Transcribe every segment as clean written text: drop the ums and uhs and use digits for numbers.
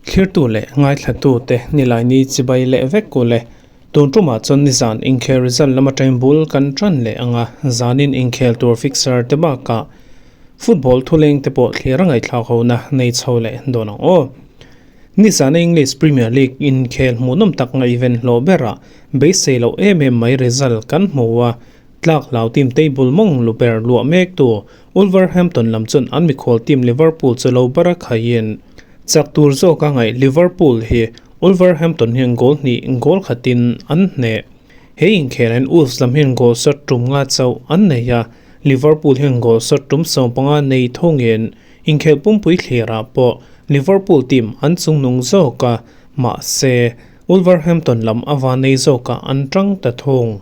Thlirtu leh ngaithlatu te Nilaini chibai leh vek u le. Tun tumah chuan nizan inkhel result lama train bul kan tan leh ang a, zanin inkhel tur fixer te bakah football thuleng te pawh thlir a ngaihthlak hona nei chho leh dawn ang aw. Nizana English Premier League inkhel hmuhnawm tak ngaihven hlawh berah beisei loh em em mai result kan hmu a, tlak hlau team table mawng lu ber luah mektu Wolverhampton lam chuan an mikhual team Liverpool chu lo bar a khaiin chak tur zawk a ngaih Liverpool hi Wolverhampton hian goal hnih goal khatin an hneh. He inkhel hian Wolves lam hian goal shot tum nga chauh an nei a, Liverpool hian goal shot tum 15 nei thungin inkhel pumpui thlirah pawh Liverpool team an chungnung zawk a, mahse, Wolverhampton lam a van nei zawkah an tang ta thung.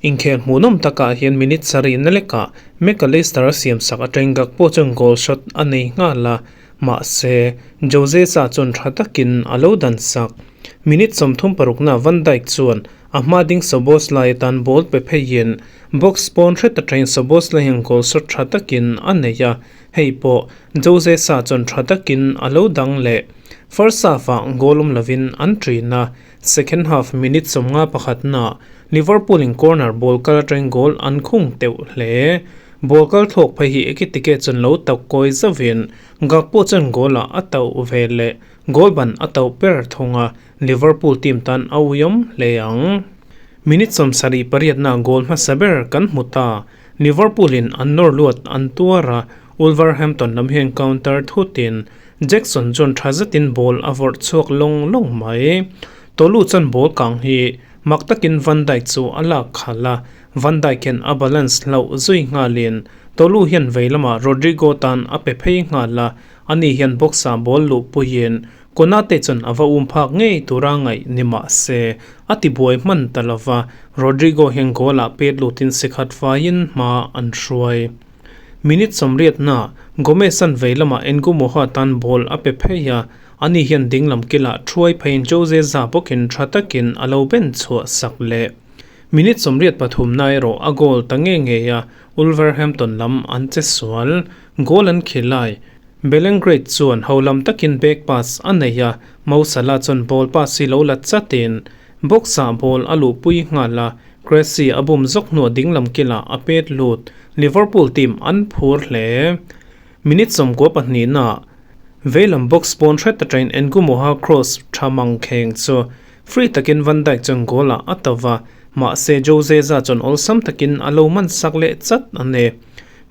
Inkhel hmuhnawm takah hian minute sarih na lekah Mac Allister a siamsak atang Gakpo chuan goal shot a nei nghal a, mahse, Jose Sa chuan tha takin a lo dan sak. Minute 36 na Van Dijk chuan a hma ding Szoboszlai atan ball pe pheiin box pawn hret atangin Szoboszlai hian goal shot tha takin a nei a, hei pawh Jose Sa chuan tha takin a lo dang leh. First half-ah goal awm lovin an ṭin a, second half minute 51 naah Liverpool-in corner ball kal atangin goal an khung teuh hle. Ball kal thlawk phei hi Ekitike chuan lo tauh kawi zauhin Gakpo chuan goal-ah a tauh ve leh. Goal ban a tauh ber thung a, Liverpool team tan a uiawm hle ang. Minute 78 naah goal hmasa ber kan hmu ta. Liverpool-in an nawr luat an tuar a, Wolverhampton lam hian counter thutin Jackson chuan tha zetin ball a vawrh chhuak lawng lawng mai. Tolu chuan ball kang hi mak takin Van Dijk chu a lak khalh a, Van Dijk hian a balance hlauh zui nghalin Tolu hian vei lamah Rodrigo tan a pe phei nghal a, ani hian box-ah ball luhpuiin Konate chuan a va um phak ngei tura ngaih ni mah se, a tibuai hman ta lova, Rodrigo hian goal-ah pet lutin sikhat faiin hma an hruai. Minute 80 na Gomez-a'n vei lamah Ngumoha tan ball a pe phei a, ani hian dinglam kilah thuai pheiin Jose Za bawkin tha takin a lo ben chhuah sak leh. Minute 83 na erawh a goal ta nge ngei a, Wolverhampton lam an che sual. Goal an khilai. Bellingrate chuan ho lam takin back pass a nei a, Mo Salah chuan ball pass hi lo la chatin box-ah ball a luhpui nghal a, Cressy a bum zawk hnuah dinglam kilah a pet lut. Liverpool team an phur hle. Minute 92 naah veilam box pawn hret atangin Ngumoha cross tha mang kheng chu free takin Van Dijk chuan goal-ah a to va, mahse Jose Sa chuan awlsam takin a lo man sak leh chat a ni.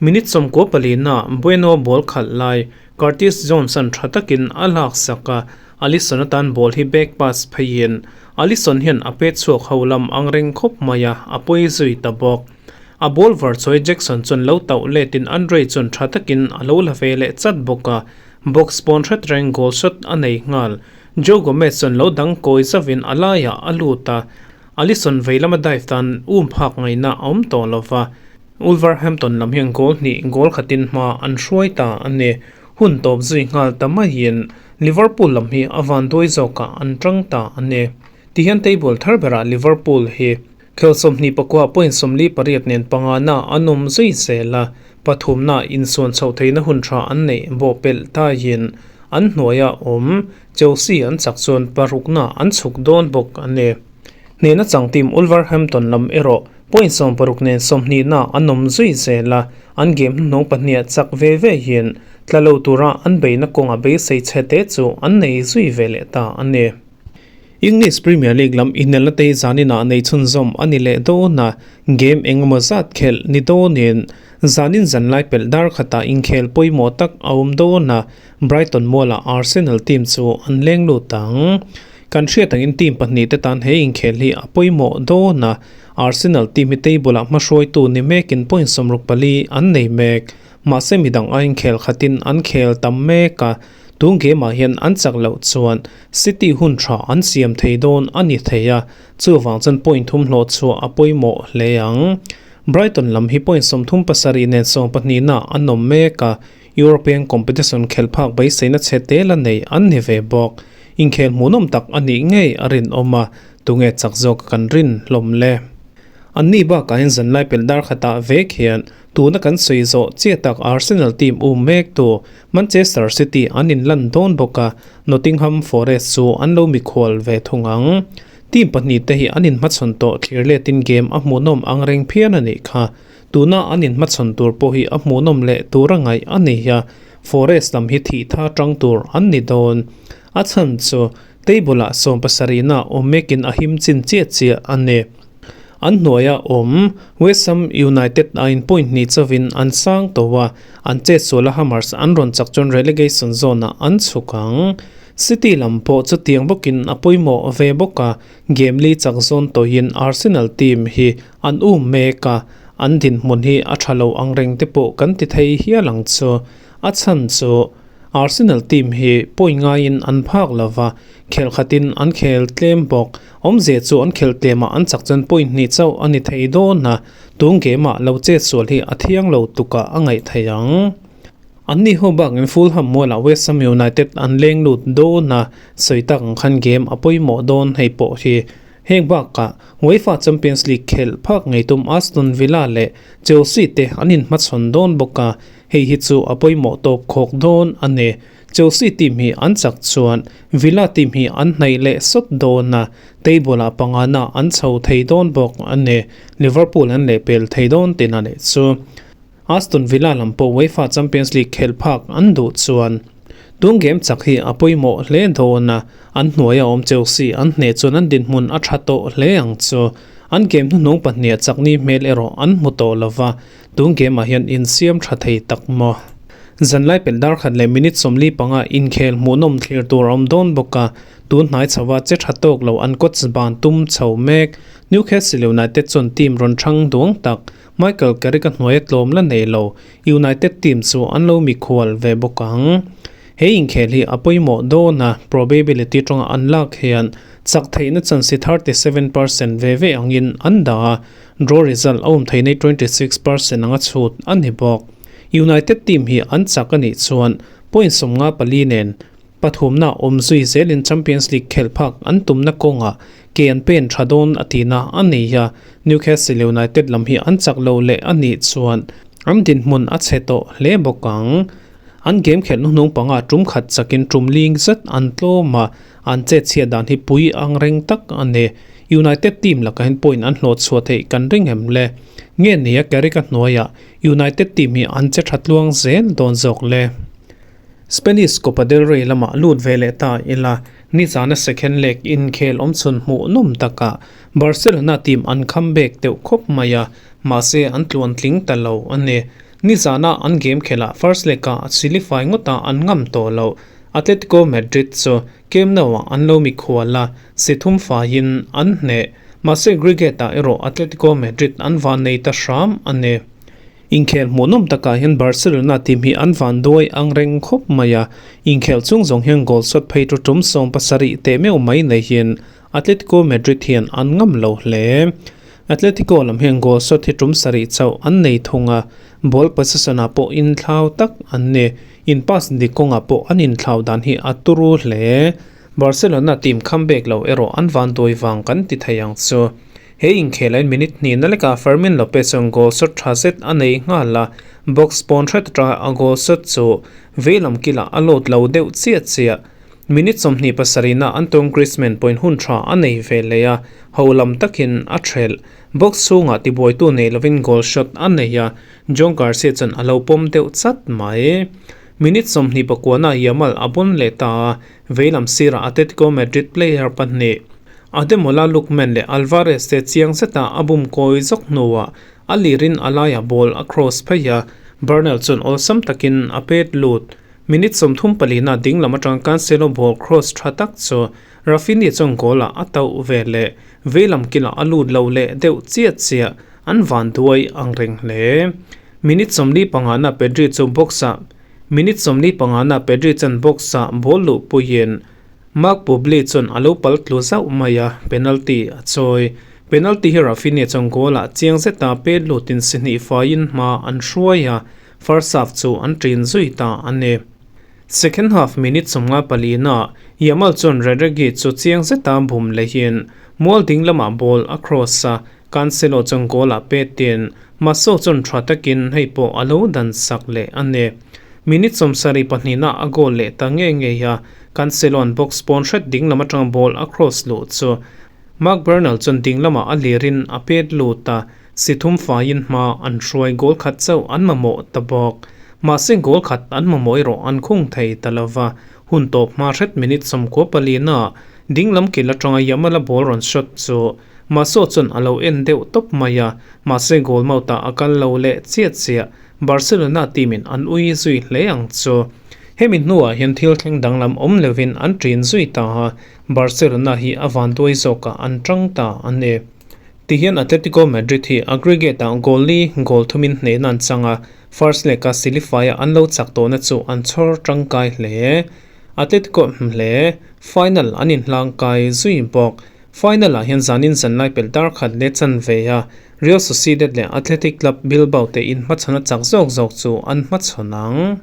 Minute 94 naah Bueno ball khalh lai Curtis Jones-a'n tha takin a lak sak a, Alisson atan ball hi back pass pheiin Alisson hian a pet chhuak ho lam ang reng khawp mai a, a pawi zui ta bawk. A ball var chawi Jackson chuan lo tauh letin Andre chuan tha takin a lo la ve leh chat bawk a, box pawn hret reng goal shot a nei nghal. Joe Gomez chuan lo dang kawi zauhin a laiah a lut a, Alisson vei lama dive tan um phak ngaihna a awm tawh lo va, Wolverhampton lam hian goal hnih goal khatin hma an hruai ta a ni. Hun tawp zui nghal ta maiin Liverpool lam hi a van duai zawkah an tang ta a ni. Tihian table thar berah Liverpool hi khel 29 point 48 nen pangana an awm zui zel a, pathumna insuan chhoh theihna hun tha an neih bawhpelh taiin an hnuaia awm Chelsea an chak chuan parukna an chhuk dawn bawk a ni. Hnehna chang team Wolverhampton lam erawh point 60 nen 20 na an awm zui zel a, an game hnuhnawng pahniha chak ve ve hian tla lo tura an beihna kawnga beisei chhe te chu an nei zui ve leh ta a ni. English Premier League lam inelna te hi zaninah nei chhunzawm a ni leh dawn a, game engemaw zat khelh ni dawnin zanin zanlai pelh dar khatah inkhel pawimawh tak a awm dawn a, Brighton mualah Arsenal team chu an leng lut ang. Kan hriat angin team pahnih te tan he inkhel hi a pawimawh dawn a, Arsenal team hi table-ah hmahruaitu ni mekin point 64 an nei mek. Mahse midang a inkhel khatin an khel tam mek a, tun game-ah hian an chak loh chuan City hun tha an siam thei dawn a ni thei a, chuvang chuan point thum hlawh chhuah a pawimawh hle ang. Brighton lam hi point 37 nen 12 na an awm mek a, European competition khel phak beiseina chhe te la nei an ni ve bawk. Inkhel hmuhnawm tak a nih ngei a rinawm a, tunge chak zawk kan rin hlawm le. An ni bakah hian zanlai pelh dar khatah vek hian Tuna kan sawi zawh chiah tak Arsenal team um mek tu Manchester City an inlan dawn bawk a, Nottingham Forest chu an lo mikhual ve thung ang. Team pahnihte hi an inhmachhawn tawh thlir letin game a hmuhnawm ang reng phian a nih kha. Tuna an inhmachhawn tur pawh hi a hmuhnawm leh tur a ngaih a ni a, Forest lam hi thih tha tang tur an ni dawn. A chhan chu table ah sawmpasarihna awm mekin a him chin chiah chiah a ni. An hnuaia awm West Ham United aiin point hnih chauhin an sang tawh a, an chetsuala Hammers an rawn chak chuan relegation zone ah an chhuk ang. City lam pawh chutiang bawkin a pawimawh ve bawk a, game li chak zawn tawhin Arsenal team hi an um mek a, an dinhmun hi a tha lo ang reng te pawh kan ti thei hial ang chu. A chhan chu Arsenal team hi point ngaiin an phak lo va, khel khatin an khel tlem bawk. Awmzia chu an khel tlemah an chak chuan point hnih chauh a ni thei dawn a, tun game ah lo chetsual hi a thiang lo tukah a ngaih thei ang. An ni ho bakin Fulham mualah West Ham United an leng lut dawn a, sawi tak ang khan game a pawimawh dawn hei pawh hi. Heng bakah UEFA Champions League khelh phak ngei tum Aston Villa leh Chelsea te an inhmachhawn dawn bawk a, hei hi chu a pawimawh tawp khawk dawn a ni. Chelsea team hi an chak chuan Villa team hi an hnaih leh sawt dawn a, table ah pangana an chho thei dawn bawk a ni. Liverpool an lehpel thei dawn tihna leh chu. Aston Villa lam pawh UEFA Champions League khelh phak an duh chuan tun game chak hi a pawimawh hle dawn a, an hnuaia awm Chelsea an hneh chuan an dinhmun a tha tawh hle ang chu. An game hnuhnung pahniha chakni hmel erawh an hmu tawh lo va, tun game ah hian insiam tha thei tak maw. Zanlai pelh dar khat leh minute 45 inkhel hmuhnawm thlir tur a awm dawn bawk a, tun hnai chhoa che tha tawk lo an coach ban tum chho mek. Newcastle United chuan team rawn thang duang tak Michael Carrick-a hnuaia tlawm la nei lo United team chu an lo mikhual ve bawk ang. He inkhel hi a pawimawh dawn a, probability tawnga an lak hian chak theihna chance hi 37% ve ve angin an dah a, draw result a awm theihna hi 26% anga chhut a ni bawk. United team hi an chak a nih chuan point 54 nen Pathumna awm zui zelin Champions League khelh phak an tumna kawngah ke an pen tha dawn a tihna a nei a, Newcastle United lam hi an chak lo leh a nih chuan an dinhmun a chhe tawh hle bawk ang. An game khelh hnuhnung panga tum khat chakin tum ling zet an tlawm a, an chetchhiat dan hi pui ang reng tak a ni. United team lakah hian point an hlawh chhuah theih kan ring em le? Nge nia Carrick-a hnuaiah United team hi an che tha tluang zel dawn zawk le? Spanish Copa del Rey lamah lut ve leh ta ila, nizana second leg inkhel awmchhun hmuh nawm takah Barcelona team an comeback deuh khawp mai a, mahse an tluan tling ta lo a ni. Nizana an game khelh first leg-ah silifai ngawtah an ngam tawh lo. Atletico Madrid chu Camp Nou-ah an lo mikhual a, si thum faiin an hneh. Mahse aggregate-ah erawh Atletico Madrid an van nei ta hram a ni. Inkhel hmuhnawm takah hian Barcelona team hi an van duai ang reng khawp mai a, inkhel chung zawng hian goal shot phei chu tum 70 teh meuh mai nei hian Atletico Madrid hian an ngam lo hle. Atletico lam hian goal shot hi tum sarih chauh an nei thung a, ball possession ah pawh inthlau tak an ni. In pass dik kawngah pawh an inthlau dan hi a turu hle. Barcelona team comeback lo erawh an van duai vang kan ti thei ang chu. He inkhelain minute hnihna lekah Fermin Lopez chuan goal shot tha zet a nei nghal a, box pawn hret atanga a goal shot chu veilam kilah a load lo deuh chiah chiah. Minute 27 na Antoine Griezmann pawhin hun tha a nei ve leh a, ho lam takin a thelh. Box chhungah tibuaitu nei lovin goal shot a nei a, Joan Garcia chuan a lo pawm deuh chat mai. Minute 29 na Yamal a bun leh ta a, veilam sirah Atletico Madrid player pahnih Ademola Lookman leh Alvarez te chiang zeta a bum kawi zawk hnuah a lirin a laiah ball a cross phei a, Bernal chuan awlsam takin a pet lut. Minute 34 na ding lam atang Cancelo ball cross tha tak chu Raphinha chuan goal ah a tauh ve leh veilam kilah a lut lo leh deuh chiah chiah an van duai ang reng hle. Minute 45 na Pedri chu box ah Minute 45 na Pedri chuan box ah ball luh puiin Marc Bublé chuan a lo pal tlu zauh mai a, penalty a chawi. Penalty hi Raphinha chuan goal ah chiang zeta pet lutin si hnih faiin hma an hruai a, first half chu an ṭin zui ta a ni. Second half minute 54 na Yamal chuan Regragui chu chiang zeta bum lehin mual ding lamah ball a cross a, Cancelo chuan goal ah petin Maso chuan tha takin hei pawh a lo dan sak leh a ni. Minute 72 na a goal leh ta nge ngei a, Cancelo an box pawn hret ding lam atanga ball a cross luh chu Marc Bernal chuan ding lamah a lirin a pet lut a, si thum faiin hma an hruai goal khat chauh an mamawh ta bawk. Mahse goal khat an mamawh erawh an khung thei ta lova, hun tawp hma hret minute 94 na ding lam kil atanga Yamal-a ball rawn shot chu Maso chuan a lo en deuh tawp mai a, mahse goal mouth-ah a kal lo leh chiah chiah. Barcelona team-in an ui zui hle ang chu. Hemi hnuah hian thil thleng danglam awm lovin an ṭin zui ta a, Barcelona hi a vanduai zawkah an ṭang ta a ni. Tihian Atletico Madrid hi aggregate-ah goal li goal thumin hnehna an chang a, first leg-a Silifai-a an lo chak tawhna chu an chhawr ṭangkai hle. Atletico hle final an inhlangkai zui bawk. Final ah hian zanin zanlai pelh dar khat leh chanve a Real Sociedad leh Athletic Club Bilbao te inhmachhawn a chak zawk zawk chu an hmachhawn ang.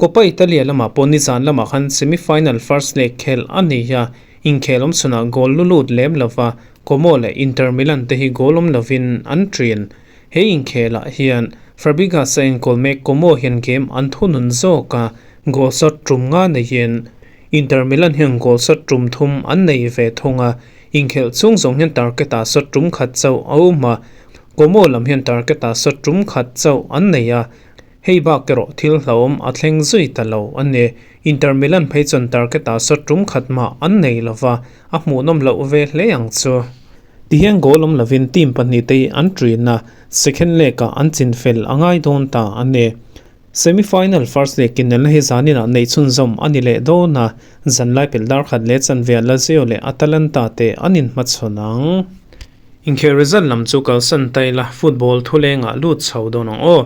Coppa Italia lamah pawh nizan lamah khan semi-final first leg khelh a ni a, inkhel awm chhunah goal lu lut lem lova Como leh Inter Milan te hi goal awm lovin an ṭin. He inkhelah hian Fabregas a enkawl mek Como hian game an thunun zawk a, goal shot tum nga neiin Inter Milan hian goal shot tum thum an nei ve thung a, inkhelh chhung zawng hian target-ah shot tum khat chauh a awm a, Como lam hian target-ah shot tum khat chauh an nei a, hei bak erawh thil hlauhawm a thleng zui ta lo a ni. Inter Milan phei chuan target-ah shot tum khat mah an nei lova, a hmuhnawm loh ve hle ang chu. Tihian goal awm lovin team pahnih te hi an ṭin a, second leg-ah an chinfel a ngai dawn ta a ni. Semi-final first leg inelna hi zaninah neih chhunzawm a ni leh dawn a, zanlai pelh dar khat leh chanve ah Lazio leh Atalanta te an inhmachhawn ang. Inkhel result lam chu kalsan ta ila, football thulengah lut chho dawn ang aw.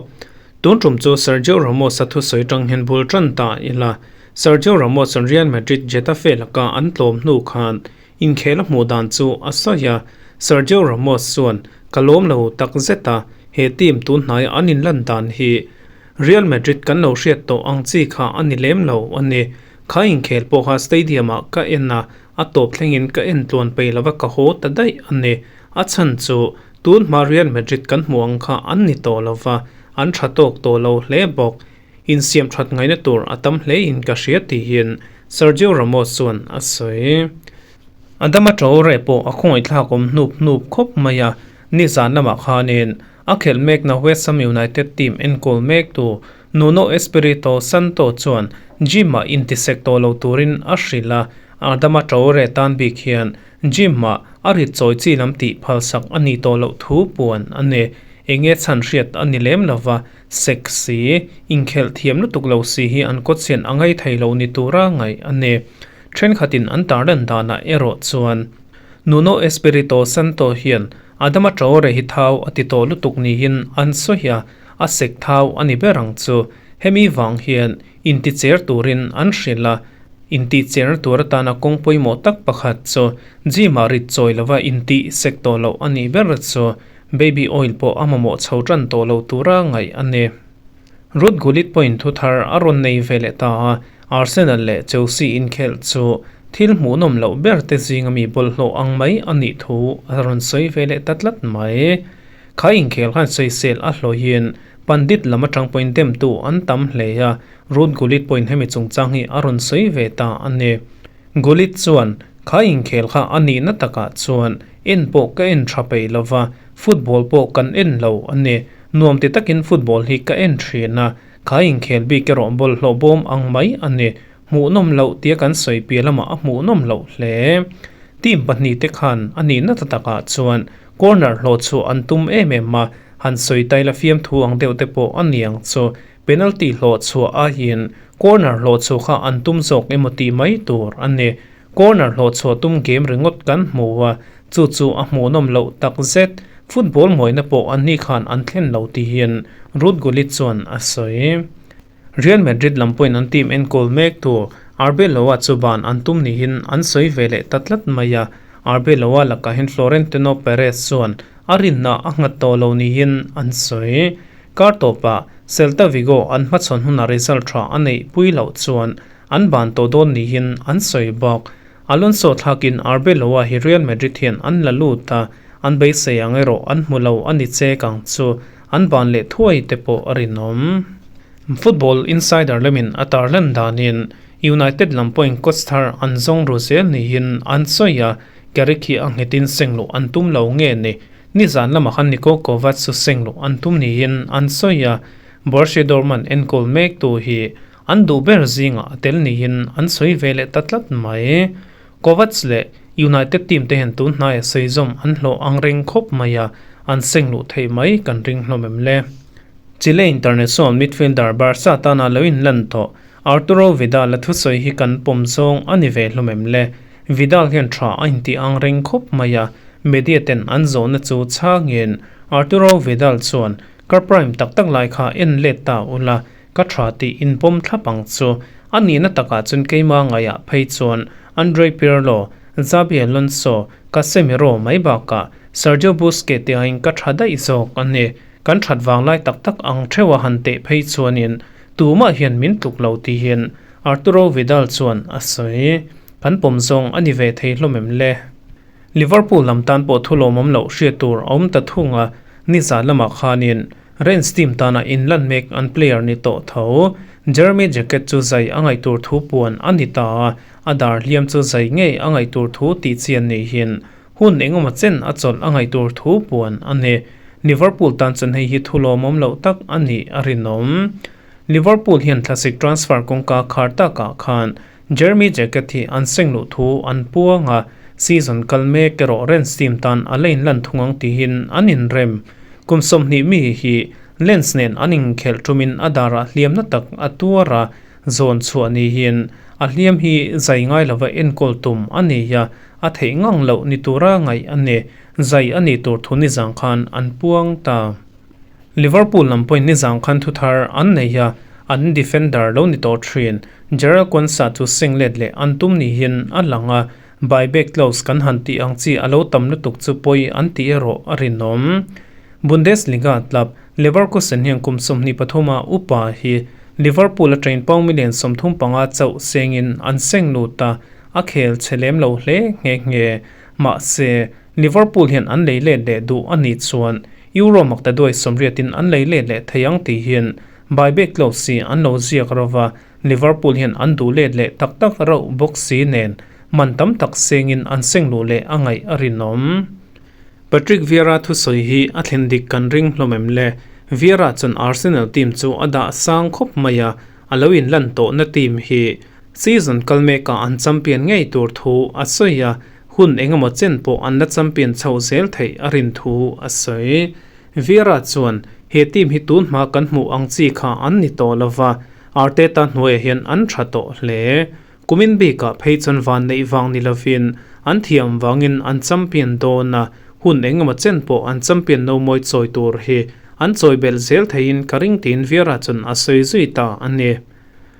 Tun tum chu Sergio Ramos a thusawi tang hian bul tan ta ila, Sergio Ramos an Real Madrid Getafe laka an tlawm hnu khan inkhel a hmuh dan chu a sawi a, Sergio Ramos chuan ka lawm lo tak zet a, he team tun hnaia an inlan dan hi Real Madrid kan lo hriat tawh ang chi kha a ni lem lo a ni. Kha inkhel pawh kha stadium ah ka en a, a tawp thlengin ka en tluan peih lova ka haw ta daih a ni. A chhan chu tun hma Real Madrid kan hmuh ang kha an ni tawh lova, an tha tawk tawh lo hle bawk. Insiam that ngaihna tur a tam hle in ka hria tihin Sergio Ramos chuan a sawi. Adama Traore pawh a khawngaihthlak awm hnup hnup khawp mai a, nizan lamah khanin a khelh mekna West Ham United team enkawl mektu Nuno Espirito Santo chuan gym-ah intisek tawh lo turin a hrilh a, Adama Traore tan bik hian gym-ah a rit chawi chi lam tih phalsak a nih tawh loh thu puan a ni. Enge chhan hriat a ni lem lova, sek si, inkhelh thiam lutuk lo si hi an kawtchhian a ngai thei lo ni tura ngaih a ni. Thenkhatin an tarlan danah erawh chuan Nuno Espirito Santo hian Adama Traore hi thau a ti tawh lutuk niin an sawi a, a sek thau a ni ber ang chu. Hemi vang hian inticher turin an hrilh a, intihcherna tur atana kawng pawimawh tak pakhat chu gym-ah rit chawi lova intih sek tawh loh a nih ber chu baby oil pawh a mamawh chho tan tawh lo tura ngaih a ni. Ruud Gullit pawhin thu thar a rawn nei ve leh ta a, Arsenal leh Chelsea inkhelh chu thil hmuhnawm loh ber te zinga mi bawlhhlawh ang mai a nih thu a rawn sawi ve leh ta tlat mai. Kha inkhel khan sawisel a hlawhin pandit lam atang pawhin demtu an tam hle a, Ruud Gullit pawhin hemi chungchang hi a rawn sawi ve ta a ni. Gullit chuan, Kha inkhel kha a nihna takah chuan en pawh ka en tha peih lova, football pawh kan en lo a ni. Nuam ti takin football hi ka en thin a, kha inkhel bik erawh bawlhhlawh bawm ang mai a ni. Hmuhnawm loh tia kan sawi piah lamah a hmuhnawm loh hle. Team pahnih te khan a nihna ta takah chuan corner hlawh chhuah an tum em em a, han sawi taila fiamthu ang deuh te pawh a ni ang chu. Penalty hlawh chhuah aiin corner hlawh chhuah kha an tum zawk emaw tih mai tur a ni. Corner hlawh chhuah tum game ringawt kan hmu a, chu chu a hmuhnawm loh tak zet. Football mawina pawh an ni khan an thlen lo tihin Ruud Gullit chuan a sawi. Real Madrid lam pawhin an team enkawl mek tur Arbeloa chu ban an tum niin an sawi ve leh ta tlat mai a, Arbeloa lakah hian Florentino Perez chuan a rinna a nghat tawh lo niin an sawi. Kar tawpah Celta Vigo an hmachhawn huna result tha a neih pui loh chuan an ban tawh dawn niin an sawi bawk. Alonso thlakin Arbeloa hi Real Madrid hian an la lut a, An beisei ang erawh an hmu lo a ni chek ang chu, an ban leh thuai te pawh a rinawm. Football Insider lamin a tarlan danin United lam pawhin coach thar an zawng ru zel niin an sawi a, Carrick hi a nghetin seng luh an tum lo nge ni? Nizan lamah khan Niko Kovac chu seng luh an tum niin an sawi a, Borussia Dortmund enkawl mektu hi an duh ber zingah a tel niin an sawi ve leh ta tlat mai. Kovac leh United team te hian tun hnaia sawi zawm an hlawh ang reng khawp mai a, an seng luh theih mai kan ring hlawm em le? Chile international midfielder Barca tana lo inlan tawh Arturo Vidal-a thusawi hi kan pawm zawng a ni ve hlawm em le? Vidal hian tha a intih ang reng khawp mai a, media ten an zawhna chu chhangin Arturo Vidal chuan Ka prime tak tak lai kha en let ta ula, Ka tha tih inpawm thlap ang chu. A nihna takah chuan keima ngaiah phei chuan Andre Pirlo, Xabi Alonso, Casemiro mai bakah Sergio Busquets te aiin ka tha daih zawk a ni. Kan that vanglai tak tak ang theuha han teh phei chuanin tumah hian min tluk lo tihin Arturo Vidal chuan a sawi. Kan pawm zawng a ni ve thei hlawm em le? Liverpool lam tan pawh thu lawmawm loh hriat tur a awm ta thung a, nizan lamah khanin Rennes team tana inlan mek an player ni tawh tho. Jeremy Jacquet chu zai a ngaih tur thu puan a ni ta a, a dar hliam chu zai ngei a ngaih tur thu tih chian nihin hun engemaw chen a chawlh a ngaih tur thu puan a ni. Liverpool tan chuan hei hi thu lawmawm loh tak a nih a rinawm. Liverpool hian thlasik transfer kawngka khar takah khan Jeremy Jacquet hi an seng luh thu an puang a, season kal mek erawh Rennes team tan a la inlan thung ang tihin an inrem. Kum 20 mi hi Lens nen an inkhelh tumin a darah hliamna tak a tuar a, zawn chhuah nihin a hliam hi zai ngai lova enkawl tum a ni a, a theih ngang loh ni tura ngaih a ni. Zai a nih tur thu nizang khan an puang ta. Liverpool lam pawhin nizang khan thuthar an nei a, an defender lo ni tawh thin. Jarell Quansah chu seng let leh an tum niin a lang a, buyback clause kan han tih ang chi a lo tam lutuk chu pawi an tih erawh a rinawm. Bundesliga club Leverkusen hian kum 23 a upa hi Liverpool a train pawng million 35 chauh sengin an seng lut a, a khel chhe lem lo hle nghe nghe. Mahse, Liverpool hian an lei let leh duh a nih chuan Euro makta duai sawmriatin an lei let leh thei ang tih hian buyback clause hi an lo ziak rova, Liverpool hian an duh let leh tak tak rauh bawk si nen man tam tak sengin an seng luh leh a ngaih a rinawm. Patrick Vieira thusawi hi a thlen dik kan ring hlawm em le? Vieira chuan Arsenal team chu a dah sang khawp mai a, a lo inlan tawhna team hi season kal mekah an champion ngei tur thu a sawi a, Hun engemaw chen pawh an la champion chhoh zel theih a rin thu a sawi. Vieira chuan, He team hi tun hma kan hmuh ang chi kha an ni tawh lo va, Arteta hnuaiah hian an tha tawh hle. Kumin bikah phei chuan van neih vang ni lovin an thiam vangin an champion dawn a, hun engemaw chen pawh an champion no mawi chawi tur hi an chawi belh zel theiin ka ring tiin Vieira chuan a sawi zui ta a ni.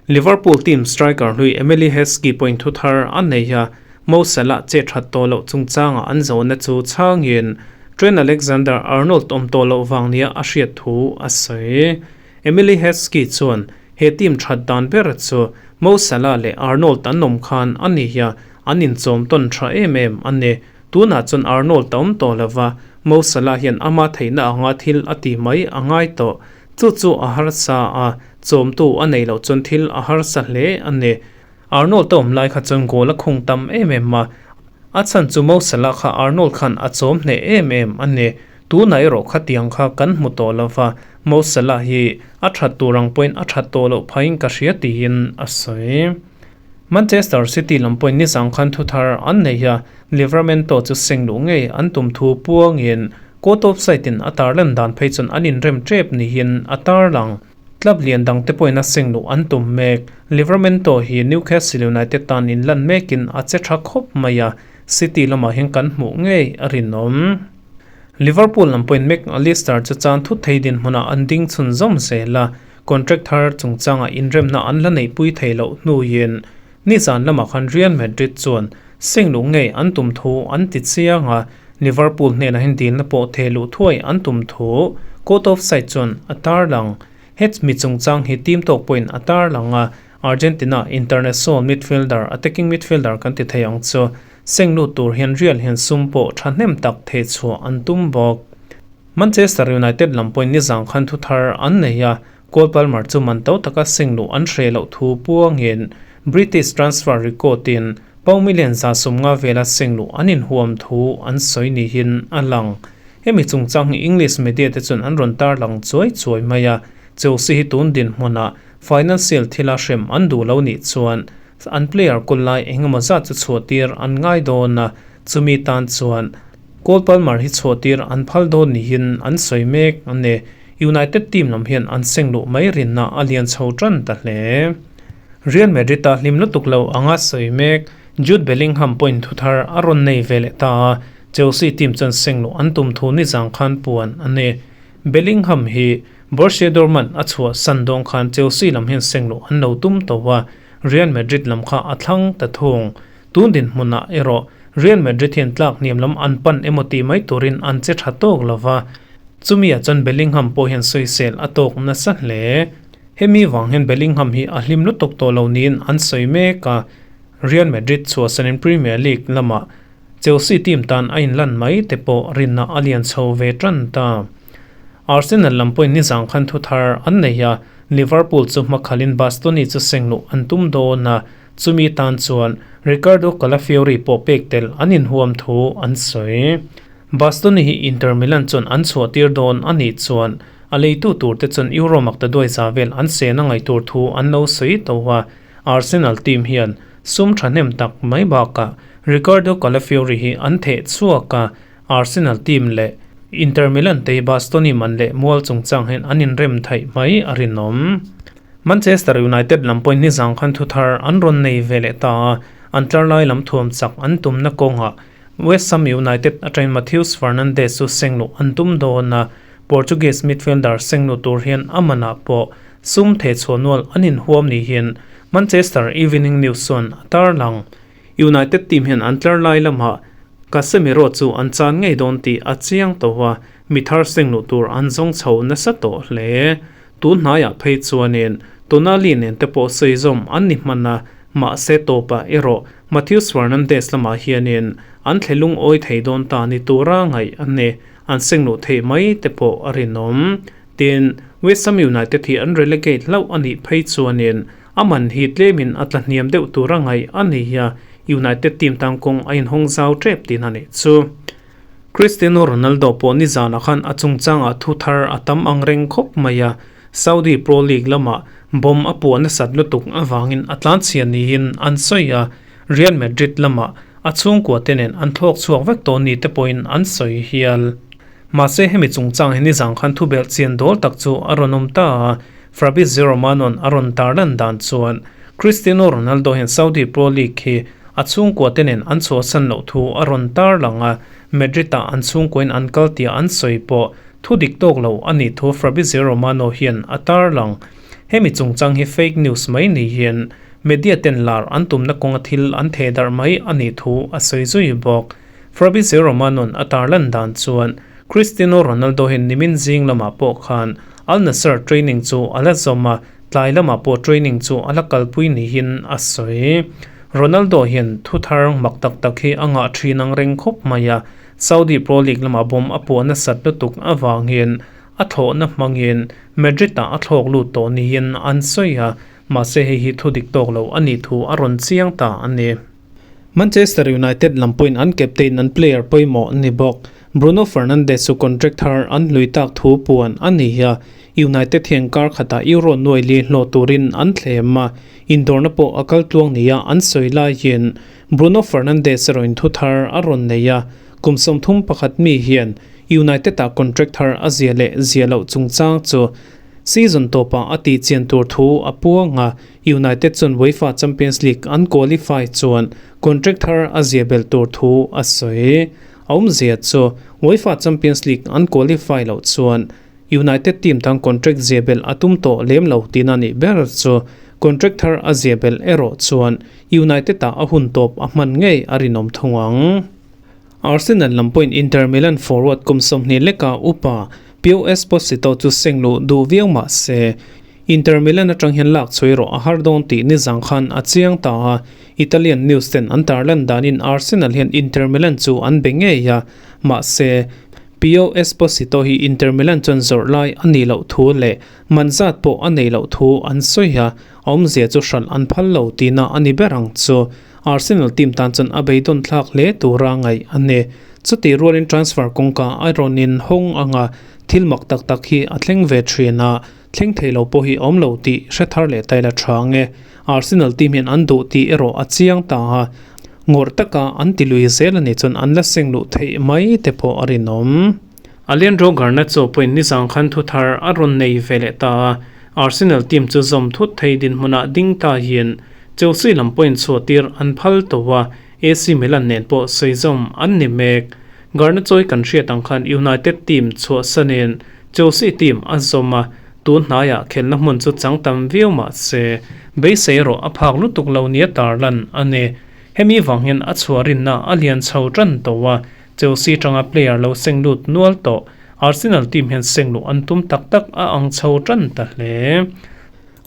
Liverpool team striker hlui Emile Heskey pawhin thu thar a nei a, Mo Salah che that tawh loh chungchangah an zawhna chu chhangin Trent Alexander-Arnold awm tawh loh vang nia a hriat thu a sawi. Emile Heskey chuan he team that dan ber chu Mo Salah leh Arnold an awm khan a ni a, an inchawm tawn tha em em a ni. Tunah chuan Arnold a awm tawh lova, Mo Salah hian ama theihna anga thil a ti mai a ngai tawh. Chu chu a harsa a, chawmtu a neih loh chuan thil a harsa hle a ni. Arnold a awm lai kha chuan goal a khung tam em em a, a chhan chu Mo Salah kha Arnold khan a chawm hneh em em a ni. Tunah erawh khatiang kha kan hmu tawh lo va, Mo Salah hi a that tur ang pawhin a that tawh loh phaiin ka hria tiin a sawi. Manchester City lam pawhin nizang khan thuthar an nei a, Livramento chu seng luh ngei an tum thu puangin Court of Site in a tarlan dan phei chuan an inrem tep niin a tarlang. Club lian dang te pawhin a seng luh an tum mek. Livramento hi Newcastle United tan inlan mekin a che tha khawp mai a, City lamah hian kan hmuh ngei a rinawm. Liverpool lam pawhin Mac Allister chu chan thut thei dinhmunah an ding chhunzawm zel a, contract thar chungchangah inremna an la neihpui thei loh hnuin Nizan lamah khan Real Madrid chuan seng luh ngei an tum thu an ti chiang a, Liverpool hnenah hian dilna pawh theh luh thuai an tum thu Court of Side chuan a tarlang. Hets mi chungchang hi team tawk pawhin a tarlang a, Argentina international midfielder, attacking midfielder kan ti thei ang chu. Seng lut tur hian Real hian sum pawh thahnem tak thehchhuah an tum bawk. Manchester United lam pawhin nizang khan thu thar an nei a, Cole Palmer chu man to taka seng luh an hreh loh thu puangin British transfer record in pound million 150 vela seng luh an inhuam thu an sawi niin a lang. Hemi chungchang hi English media te chuan an rawn tarlang chuai chuai mai a, Chelsea hi tun dinhmunah financial thila hrem an duh lo nih chuan an player kawl lai engemaw zat chu chhuahtir an ngai dawn a, chumi tan chuan Cole Palmer hi chhuahtir an phal dawn niin an sawi mek a ni. United team lam hian an seng luh mai rinna a lian chho tan ta hle. Real Madrid-a hlim lutuk lo anga sawi mek Jude Bellingham pawhin thu thar a rawn nei ve leh ta a, Chelsea team chuan seng luh an tum thu nizang khan puan a ni. Bellingham hi Borussia Dortmund a chhuah san dawn khan Chelsea lam hian seng luh an lo tum tawh a, Real Madrid lam kha a thlang ta thung. Tun dinhmunah erawh Real Madrid hian tlak hniam lam an pan emaw tih mai turin an che tha tawk lo va, chumi ah chuan Bellingham pawh hian sawisel a tawk nasa hle. Hemi vang hian Bellingham hi a hlim lutuk tawh lo niin an sawi mek a, Real Madrid chhuahsanin Premier League lamah Chelsea team tan a inlan mai te pawh rinna a lian chho ve tan ta. Arsenal lam pawhin nizang khan thu thar an nei a, Liverpool chu hmakhalin Bastoni chu seng luh an tum dawn a, chumi tan chuan Riccardo Calafiori pawh pek tel an inhuam thu an sawi. Bastoni hi Inter Milan chuan an chhuah tir dawn a nih chuan a leitu tur te chuan Euro maktaduai za vel an sen a ngaih tur thu an lo sawi tawh a, Arsenal team hian sum thahnem tak mai bakah Riccardo Calafiori hi an theh chhuak a, Arsenal team leh Inter Milan te hi Bastoni man leh mual chungchang hian an inrem theih mai a rinawm. Manchester United lam pawhin nizang khan thu thar an rawn nei ve leh ta a, an tlar lai lam thuam chak an tumna kawngah West Ham United atangin Matheus Fernandes chu seng luh an tum dawn a, Portuguese midfielder seng luh tur hian a manah pawh sum thehchhuah nual an inhuam niin Manchester Evening News chuan a tarlang. United team hian an tlar lai lamah Casemiro chu an chan ngei dawn tih a chiang tawh a, mi thar seng luh tur an zawng chho nasa tawh hle. Tun hnaiah phei chuanin Tonali nen te pawh sawi zawm an ni hman a, mahse tawpah erawh Matheus Fernandes lamah hianin an thle lungawi thei dawn ta ni tura ngaih a ni. An seng luh theih mai te pawh a rinawm. Tin, West Ham United hi an relegate hlauh a nih phei chuanin A man hi tlemin a tla hniam deuh tur a ngaih a ni a, United team tan kawng a inhawng zau tep tin a nih chu. Cristiano Ronaldo pawh nizanah khan a chungchangah thu thar a tam ang reng khawp mai a, Saudi Pro League lamah bomb a puah nasat lutuk avangin a tlanchhia niin an sawi a, Real Madrid lamah a chhungkua te nen an thlawk chhuak vek tawh ni te pawhin an sawi hial. Mahse hemi chungchang hi nizang khan thubelh chian dawl tak chu a rawn awm ta a, Fabrizio Romano-a'n a rawn tarlan dan chuan Cristiano Ronaldo hian Saudi Pro League hi a chhungkua te nen an chhuahsan loh thu a rawn tarlang a, Madrid-ah an chhungkuain an kal tia an sawi pawh thu dik tawk lo a nih thu Fabrizio Romano hian a tarlang. Hemi chungchang hi fake news mai niin media ten lar an tumna kawnga thil an theh darh mai a nih thu a sawi zui bawk. Fabrizio Romano-a'n a tarlan dan chuan Cristiano Ronaldo hian nimin zing lamah pawh khan Al Nassr training chu a la zawm a, tlai lamah pawh training chu a la kalpui niin a sawi. Ronaldo hian thu thar mak tak tak hi a ngah thin ang reng khawp mai a, Saudi Pro League lamah bawm a puah nasat lutuk avangin a thlawhna hmangin Madrid-ah a thlawk lut tawh niin an sawi a, mahse hei hi thu dik tawk lo a nih thu a rawn chiang ta a ni. Manchester United lam pawhin an captain an player pawimawh ni bawk. Bruno Fernandes chu contract thar an hlui tak thu puan a ni a, United hian kar khatah Euro nuai li hlawh turin an thlem a, indawrna pawh a kal tluang nia an sawi laiin Bruno Fernandes erawhin thu thar a rawn nei a, kum 31 mi hian United-ah contract thar a zia leh zia loh chungchang chu season tawpah a tih chian tur thu a puang a, United chuan UEFA Champions League an qualify chuan contract thar a zia belh tur thu a sawi. A awmzia chu UEFA Champions League an qualify loh chuan United team tan contract zia belh a tum tawh lem lo tihna nih ber chu contract thar a zia belh erawh chuan United-ah a hun tawp a hman ngei a rinawm thung ang. Arsenal lam pawhin Inter Milan forward kum 20 leka upa Pio Esposito chu seng luh duh viau mah se, Inter Milan atang hian lak chhui rawh a har dawn tih nizang khan a chiang ta a, Italian news ten an tarlan danin Arsenal hian Inter Milan chu an be ngei a, mahse, Pio Esposito hi Inter Milan chuan zawrh lai a nih loh thu leh man zat pawh a neih loh thu an sawi a, a awmzia chu hralh an phal lo tihna a ni ber ang chu. Arsenal team tan chuan a beidawn thlak hle tura ngaih a ni. Chutih rualin transfer kawngka a rawn inhawng ang a, thil mak tak tak hi a thleng ve thin a, thleng thei lo pawh hi a awm lo tih hre thar leh ta ila tha ang e. Arsenal team hian an duh tih erawh a chiang ta a, ngawrh taka an ti lui zel a nih chuan an la seng luh theih mai te pawh a rinawm. Alejandro Garnacho pawhin nizang khan thu thar a rawn nei ve leh ta a, Arsenal team chu zawm thut thei dinhmunah ding ta hian Chelsea lam pawhin chhuahtir an phal tawh a, AC Milan nen pawh sawi zawm an ni mek. Garnacho kan hriat ang khan United team chhuahsa nen Chelsea team a zawm a, tun hnaiah khelna hmun chu chang tam viau mah se, beisei erawh a phak lutuk lo nia tarlan a ni. Hemi vang hian a chhuah rinna a lian chho tan tawh a, Chelsea tanga player lo seng lut nual tawh Arsenal team hian seng luh an tum tak tak a ang chho tan ta hle.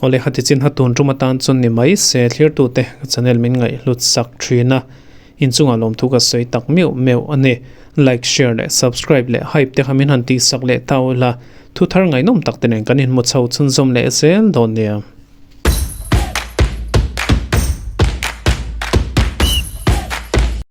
Awle hati chin ha tun tum atan chuan ni mai se thlirtute ka channel min ngaihhlut sak thin a, inchungah lawmthu ka sawi tak meuh meuh a ni. Like, share leh subscribe leh hype te kha min han tihsak leh ta ula, thu thar ngaihnawm tak te nen kan inhmu chho chhunzawm leh zel dawn nia.